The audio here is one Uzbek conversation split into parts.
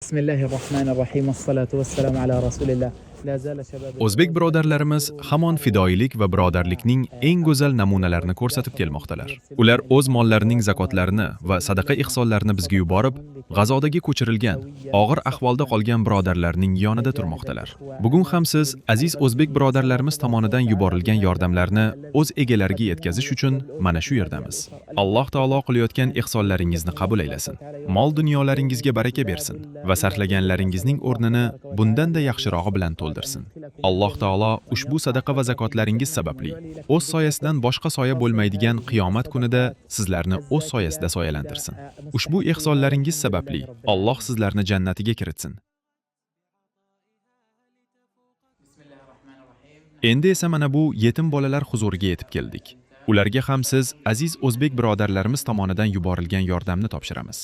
بسم الله الرحمن الرحيم والصلاة والسلام على رسول الله لا زال شباب O'zbek birodarlarimiz hamon fidoyilik va birodarlikning eng go'zal namunalarini ko'rsatib kelmoqdalar. Ular o'z mollarining zakotlarini va sadaqa ihsonlarini bizga yuborib, G'azodagi ko'chirilgan, og'ir ahvolda qolgan birodarlarning yonida turmoqdalar. Bugun ham siz aziz o'zbek birodarlarimiz tomonidan yuborilgan yordamlarni o'z egalariga yetkazish uchun mana shu yerdamiz. Alloh taolo qilayotgan ihsonlaringizni qabul aylasin. Mol dunyolaringizga baraka bersin va sarflaganlaringizning o'rnini bundan-da yaxshirog'i bilan to'ldirsin. Alloh taolo ushbu sadaqa va zakotlaringiz sababli o'z soyasidan boshqa soya bo'lmaydigan qiyomat kunida sizlarni o'z soyasida soyalantirsin. Ushbu ihsonlaringiz sababli Alloh sizlarni jannatiga kiritsin. Endi esa mana bu yetim bolalar huzuriga yetib keldik. Ularga ham siz aziz o'zbek birodarlarimiz tomonidan yuborilgan yordamni topshiramiz.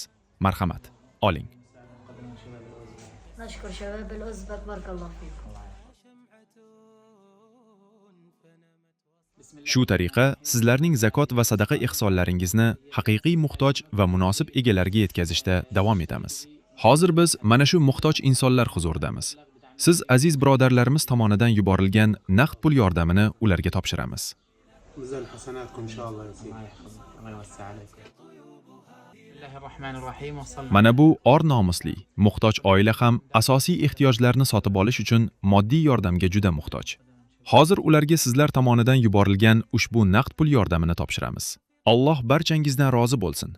Marhamat, oling. نشكر شباب الأوزبك بارك الله فيكم. Shu tariqa sizlarning zakot va sadaqa ihsonlaringizni haqiqiy muhtoj va munosib egalariga yetkazishda davom etamiz. Hozir biz mana shu muhtoj insonlar huzuridamiz. Siz aziz birodarlarimiz tomonidan yuborilgan naqd pul yordamini ularga topshiramiz. ميزان حسناتكم ان شاء الله يا سيدي. الله يحفظك الله يوسع عليك. بسم الله الرحمن الرحيم وصلى Mana bu or nomusli, muhtoj oila ham asosiy ehtiyojlarni sotib olish uchun moddiy yordamga juda muhtoj. Hozir ularga sizlar tomonidan yuborilgan ushbu naqd pul yordamini topshiramiz. Alloh barchangizdan rozi bo'lsin.